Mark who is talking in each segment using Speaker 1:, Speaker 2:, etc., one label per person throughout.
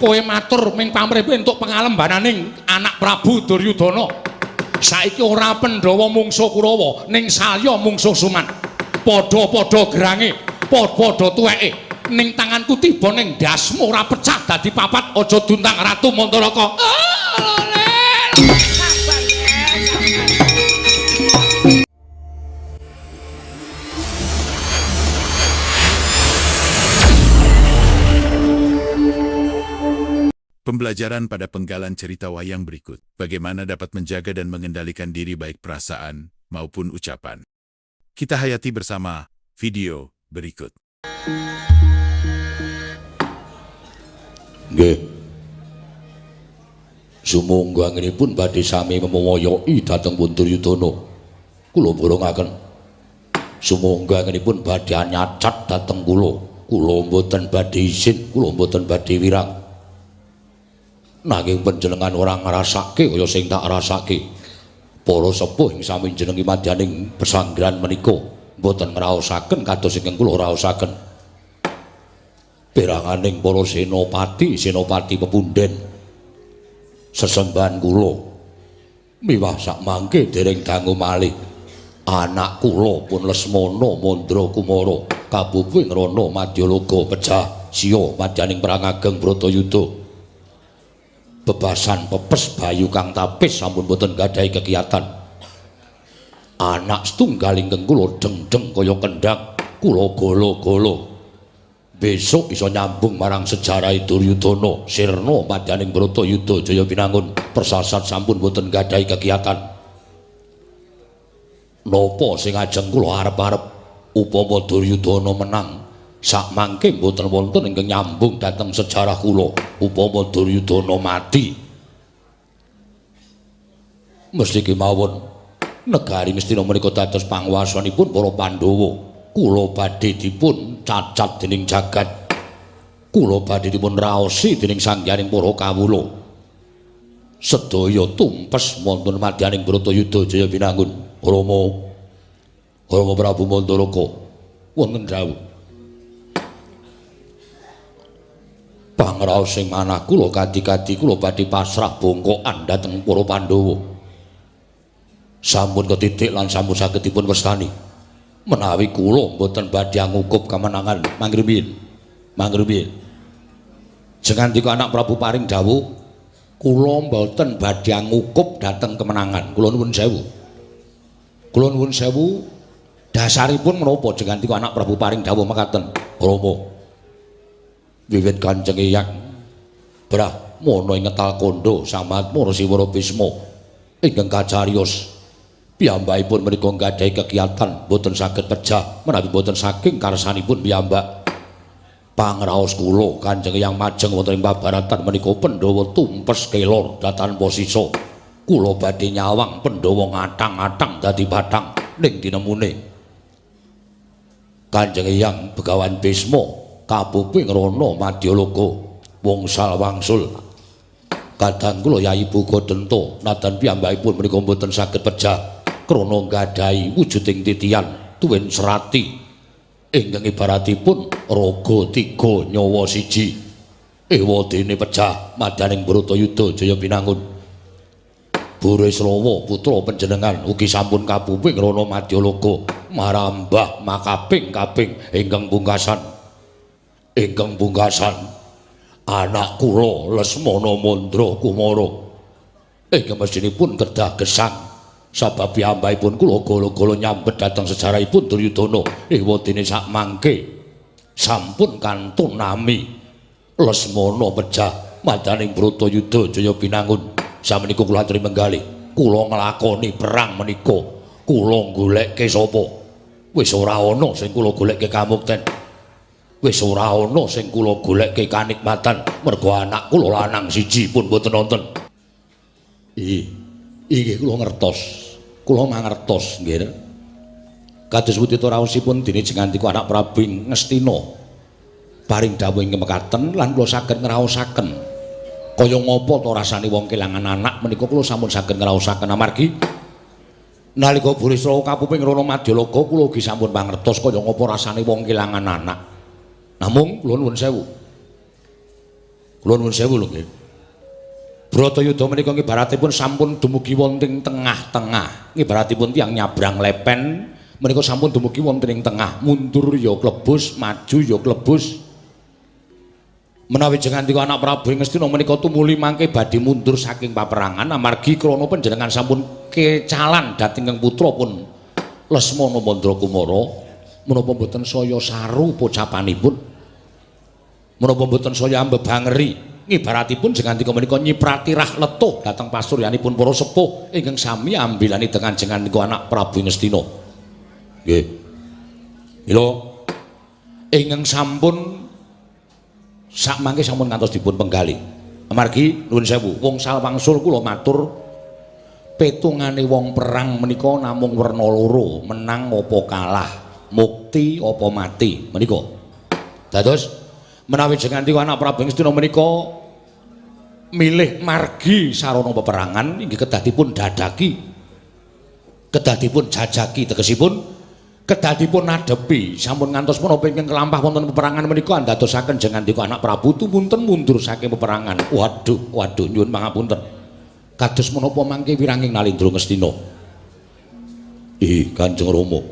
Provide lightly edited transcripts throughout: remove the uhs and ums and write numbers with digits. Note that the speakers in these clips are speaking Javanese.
Speaker 1: Kowe matur ming pamrih entuk pengalembananing anak Prabu Duryudana. Saiki ora Pandhawa mungsuh Kurawa, ning Salya mungsuh Suman. Padha-padha gerange, padha-padha tuweke. Ning tanganku tiba ning ndasmu ora pecah dadi papat, aja duntang Ratu Mandaraka.
Speaker 2: Sabar ya, sabar.
Speaker 3: Pembelajaran pada penggalan cerita wayang berikut. Bagaimana dapat menjaga dan mengendalikan diri baik perasaan maupun ucapan. Kita hayati bersama video berikut.
Speaker 1: Nggih. Sumangga anggenipun badhe sami memoyoki dhateng pun Duryudana. Kula borongaken. Sumangga anggenipun badhe nyacat dhateng kula. Kula mboten badhe izin, kula mboten badhe wirang. Nanging panjenengan ora ngrasake kaya sing tak rasake. Para sepuh ing sami jenengi madyaning pesanggrahan menika mboten ngraosaken kados ingkang kula raosaken. Peranganing para senopati, senopati pepunden sesembahan kula miwah sakmangke dereng dangu malih anak kula pun Lesmana Mandra Kumara kapupu ing rana Madyaloka pejah siya madyaning perang ageng Bratayuda. Bebasan pepes bayu kang tapis sampun boten gadhahi kekiyatan. Anak setunggal ingkang kula dengdeng kaya kendhang, kula golo-golo. Besok iso nyambung marang sejarah Duryudana, sirna madyaning Bratayuda Jaya Binangun persasat sampun boten gadhahi kekiyatan. Napa sing ajeng kula arep-arep upama Duryudana menang? Sakmangke mboten wonten ingkang nyambung dhateng sejarah kula upama Duryudana mati. Mesti kemawon negari Ngastina menika dados panguwasanipun para Pandhawa. Kula badhe dipun cacat dening jagat. Kula badhe dipun raosi dening sanghyang para kawula. Sedaya tumpes wonten madyaning Bratayuda Jaya Binangun. Rama Rama Prabu Mandaraka wonten dawuh. Pangraos sing manah kula kadi-kadi kula badhe pasrah bongkokan dhateng para Pandhawa. Sampun ketitik lan sampun saged dipun wastani. Menawi kula mboten badhe ngukup kemenangan mangrumiyin. Mangrumiyin. Jengandika anak Prabu paring dawuh, kula mboten badhe ngukup dhateng kemenangan. Kula nuwun sewu. Kula nuwun sewu dasaripun menapa jengandika anak Prabu paring dawuh mekaten? Rama wiwit Kanjeng Eyang Brahmana ing ngetal kandha Samatma Resi Wara Bisma ingkang kacariyos piyambakipun menika nggadahi kekiyatan boten saged pejah menawi boten saking karsanipun piyambak. Pangraos kula Kanjeng Eyang majeng wonten ing pabaratan menika Pandhawa tumpes kelor tanpa sisa. Kula badhe nyawang Pandhawa ngathang-athang dadi bathang ning tinemune. Kanjeng Eyang Begawan Bisma kapupu ing rana Madyaloka wongsal wangsul. Kadang kula Yayi Bugadenta nadan piyambakipun menika mboten saged pejah krana nggadahi wujuding titian tuwin serati ingkang ibaratipun raga tiga nyawa siji. Ewadene pejah madyaning Bratayuda Jaya Binangun. Burisrawa putra panjenengan ugi sampun kapupu ing rana Madyaloka marambah makaping-kaping ingkang pungkasan. Ingkang pungkasan anak kula Lesmana Mandra Kumara ingkang mestinipun kedah gesang sabab piyambakipun kula gala-gala nyambet dhateng sejarahipun Duryudana. Ewadene sakmangke sampun kantun nami Lesmana pejah madyaning Bratayuda Jaya Binangun. Samenika kula aturi menggalih, kula nglakoni perang menika kula golekke sapa? Wis ora ana sing kula golekke kamukten. Wis ora ana sing kula golekke kanikmatan mergo anak kula lanang siji pun mboten wonten. Inggih kula ngertos. Kula mangertos nggih. Kados pundi to raosipun dene jengandika anak Prabu Ngastina paring dawuh ing mekaten lan kula saged ngraosaken kaya ngapa to rasane wong kelangan anak menika kula sampun saged ngraosaken amargi nalika Burisrawa kapuping rana Madyaloka kula ugi sampun mangertos kaya ngapa rasane wong kelangan anak. Namung kula nuwun sewu. Kula nuwun sewu lho nggih. Bratayuda menika ngibaratipun sampun dumugi wonten ing tengah-tengah. Ngibaratipun tiyang nyabrang lepen menika sampun dumugi wonten ing tengah, mundur ya klebus, maju ya klebus. Menawi jengandika anak Prabu ing Ngastina menika tumuli mangke badhe mundur saking paperangan amargi krana panjenengan sampun kecalan dhateng ingkang putra pun Lesmana Mandrakumara, menapa mboten saya saru pocapanipun, menapa mboten saya ambebangeri. Ngibaratipun jengandika menika nyiprati rah letuh dhateng pasuryanipun para sepuh ingkang sami ambilani dengan jengandika anak Prabu Ngastina. Nggih. Mila ingkang sampun sakmangke sampun ngantos dipun penggalih. Amargi nuwun sewu, wong wangsul kula matur petungane wong perang menika namung werna loro, menang apa kalah, mukti apa mati menika. Dados menawi jengandika anak Prabu Ngastina menika milih margi sarana peperangan inggih kedah dipun dadaki, kedah dipun jajaki, tegesipun kedah dipun adhepi. Sampun ngantos menapa ingkang kelampah wonten peperangan menika andadosaken jengandika anak Prabu tumunten mundur saking peperangan. Waduh, waduh, nyuwun pangapunten. Kados menapa mangke wiranging Nalindra Ngastina? Ih, Kanjeng Rama.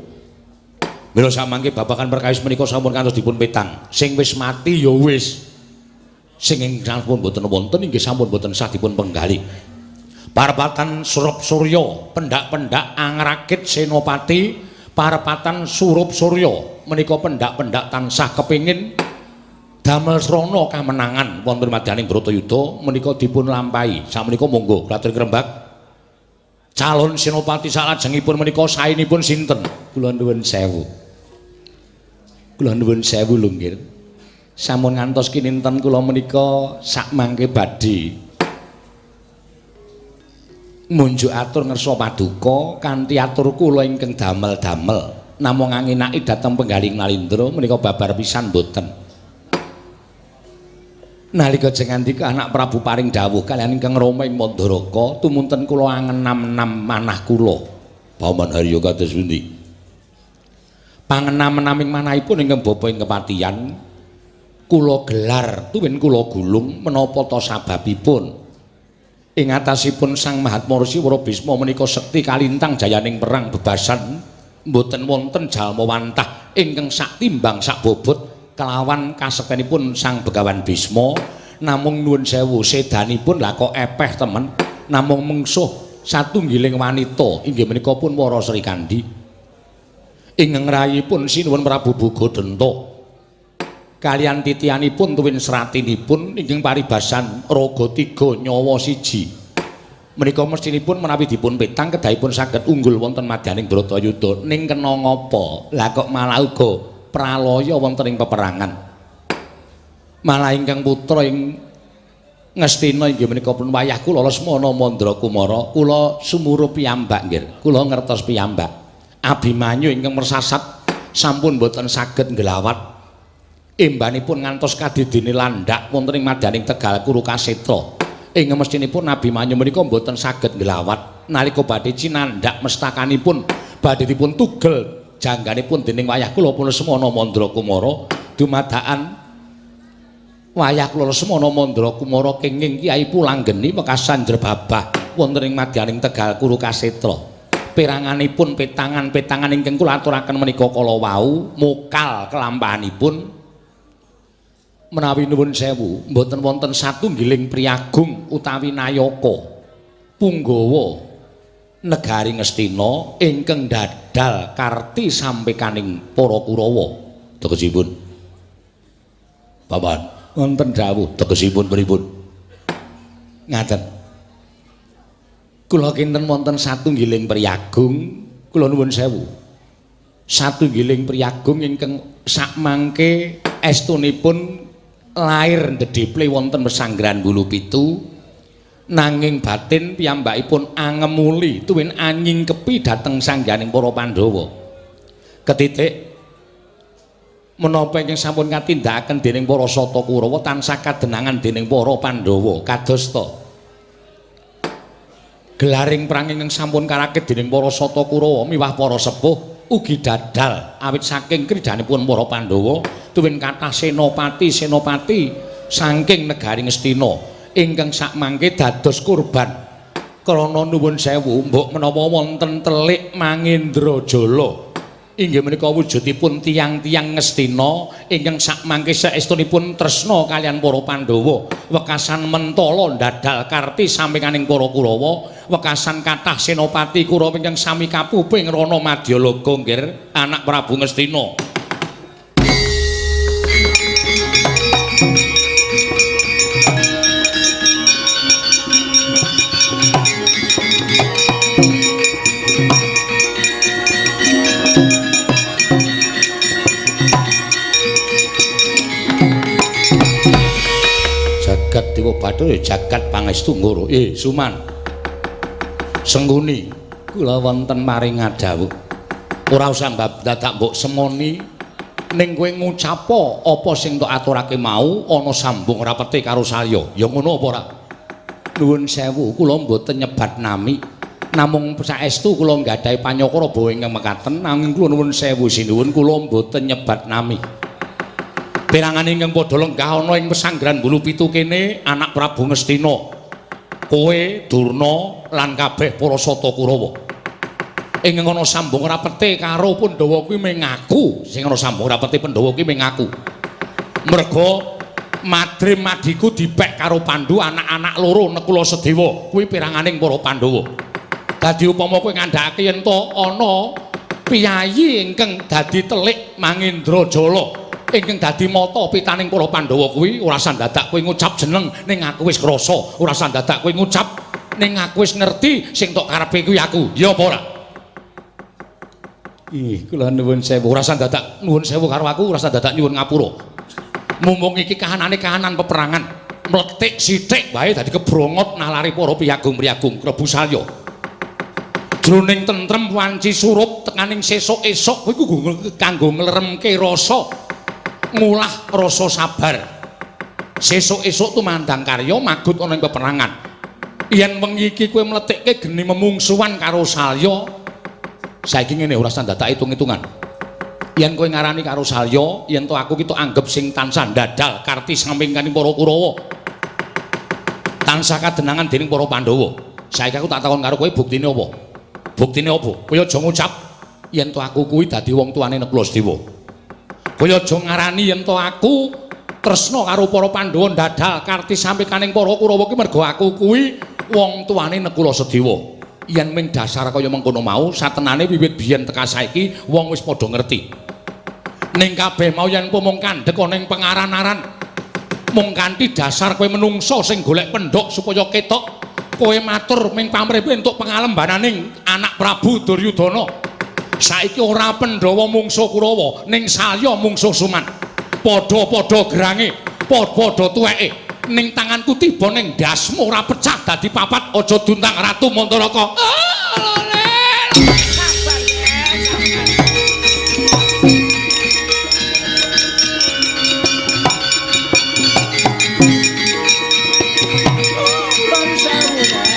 Speaker 1: Mila samangke babagan perkawis menika sampun kantos dipun petang. Sing wis mati ya wis. Sing ingkang sampun boten wonten inggih sampun boten sah dipun penggalih. Parepatan Surup Surya, pendak-pendak angrakit senopati, parepatan Surup Surya menika pendak-pendak tansah kepingin damel srana kamenangan wonten madyaning Bratayuda menika dipun lampahi. Sakmenika monggo katur krembak. Calon senopati salajengipun menika saenipun sinten? Kula nuwun sewu. Kula nuwun sewu lho nggih. Sampun ngantos kininten kula menika sakmangke badhe munjuk atur ngersa paduka kanthi atur kula ingkang damel-damel namung anginaki dhateng penggaling Nalindra menika babar pisan mboten. Nalika jengandika anak Prabu paring dawuh kaliyan ingkang Rama ing Mandaraka tumunten kula angenam-enam manah kula. Paman Harya kados pundi? Pangenam-enaming manahipun ingkang bapa ing kepatihan kula gelar tuwin kula gulung menapa ta sababipun? Ing atasipun Sang Mahatma Rsi Wara Bisma menika sekti kalintang jayaning perang bebasan mboten wonten jalma wantah ingkang sak timbang sak bobot kelawan kasektenipun Sang Begawan Bisma. Namung nuwun sewu sedanipun lah kok epeh temen, namung mengsuh satunggiling wanita inggih menika pun Wara Srikandhi. Ingkang rayipun Sinuwun Prabu Bugodenta kaliyan titianipun tuwin sratinipun ingkang paribasan raga tiga nyawa siji menika mestinipun menawi dipun petang kedahipun saged unggul wonten madyaning Bratayuda. Ning kena ngapa lah kok malah uga pralaya wonten ing peperangan. Malah ingkang putra ing Ngastina inggih menika pun wayah kula Lesmana Mandrakumara, kula sumurup piyambak nggih, kula ngertos piyambak. Abimanyu ingkang mersasat sampun boten saged ngglawat. Embanipun ngantos kadidine landhak wonten ing madyaning Tegal Kurukasetra. Ing mestinipun Abimanyu menika boten saged ngglawat nalika badhe cinandhak mestakanipun badhe dipun tugel jangganipun dening wayah kula pun Lesmana Mandrakumara dumadakan wayah kula Lesmana Mandrakumara kenging Kyai Pulanggeni wekasan jrebabah wonten ing madyaning Tegal Kurukasetra. Peranganipun petangan-petangan ingkang kula aturaken menika kala wau mokal kelampahanipun menawi nuwun sewu mboten wonten satunggiling priyagung utawi nayaka punggawa negari Ngastina ingkang dadal karti sampekaning para Kurawa. Tegesipun Paman wonten dawuh tegesipun pripun? Ngaten. Kula kinten wonten satunggiling priyagung, kula nuwun sewu. Satunggiling priyagung ingkang sakmangke estunipun lair ndedheple wonten pesanggrahan Bulupitu, nanging batin piyambakipun angemuli tuwin anyingkepi dhateng sangganing para Pandhawa. Ketitik menapa ingkang sampun katindakaken dening para Sata Kurawa tansah kadenangan dening para Pandhawa. Kadosta gelaring perang ingkang sampun karakit dening para Sata Kurawa miwah para sepuh ugi dadal awit saking kridanipun para Pandhawa tuwin kathah senopati-senopati Saking negari Ngastina ingkang sakmangke dados kurban. Krana nuwun sewu mbok menawa wonten telik Mangendrajala. Inggih menika wujudipun tiyang-tiyang Ngastina ingkang sakmangke saestunipun tresna kaliyan para Pandhawa, wekasan mentala ndadal karti sampinganing para Kurawa, wekasan kathah senopati Kurawa ingkang sami kapuping rana madyalaga nggir anak Prabu Ngastina. Jagat Dewa Bathara jagat pangestu ngoro. Suman. Sengguni kula wonten maring ngadhawuh. Ora usah dadak mbok semoni ning kowe ngucapa apa sing tok aturake mau ana sambung rapete karo Salya. Ya ngono apa ora? Nuwun sewu kula mboten nyebat nami. Namung saestu kula nggadahi panyakara bawa ingkang mekaten nanging kula nuwun sewu sinuwun kula mboten nyebat nami. Perangan ingkang padha lenggah ana ing pesanggrahan Bulu Pitu kene anak Prabu Ngastina. Kowe Durna lan kabeh para sata Kurawa. Ingkang ana sambung rapete karo Pandhawa kuwi mung aku, sing ana sambung rapete Pandhawa kuwi mung aku. Merga madrim madiku dipek karo Pandu anak-anak loro Nekula Sedewa kuwi peranganing para Pandhawa. Dadi upama kowe ngandhakake yen to ana piyayi ingkang dadi telik Mangendrajala ingkang dadi mata pitaning para Pandhawa kuwi ora usah dadak kowe ngucap jeneng ning aku wis krasa, ora usah dadak kowe ngucap ning aku wis ngerti sing tok karepe kuwi aku. Ya apa ora? Ih, kula nuwun sewu, ora usah dadak nuwun sewu karo aku, ora usah dadak nyuwun ngapura. Mumpung iki kahanane kahanan peperangan, mletik sithik wae dadi kebrongot nalari para piyagung-piyagung Prabu Salya. Jroning tentrem wanci surup tekaning sesuk esuk kuwi kanggo ngleremke rasa, ngulah rasa sabar. Sesuk esuk tumandang karya magut ana ing peperangan. Yen wengi iki kowe mletikke geni memungsuhan karo Salya, saiki ngene ora usah dadak hitung-hitungan. Yen kowe ngarani karo Salya, yen to aku ki tok anggep sing tansah ndadal karti sampingane para Kurawa. Tansah kadenangan dening para Pandhawa. Saiki aku tak takon karo kowe buktine apa? Buktine apa? Kowe aja ngucap yen to aku kuwi dadi wong tuane Nekula Sedewa. Kowe aja ngarani yen to aku tresna karo para Pandhawa ndadal karti sampikaning para Kurawa ki mergo aku kuwi wong tuane Nekula Sedewa. Yen ming dasar kaya mengkono mau, satenane wiwit biyen teka saiki wong wis padha ngerti. Ning kabeh mau yen mung kandhek ana ing pengaran-aran, mung kanthi dasar kowe menungso sing golek pendhok supaya ketok, kowe matur ming pamrih entuk pengalembananing anak Prabu Duryudana. Saiki ora Pandhawa mungsuh Kurawa, ning Salya mungsuh Suman. Padha-padha gerange, padha-padha tuweke. Ning tanganku tiba ning ndasmu ora pecah dadi papat, aja duntang Ratu Montaraka.
Speaker 2: Sabar ya, sabar. Nuwun sewu, Ner.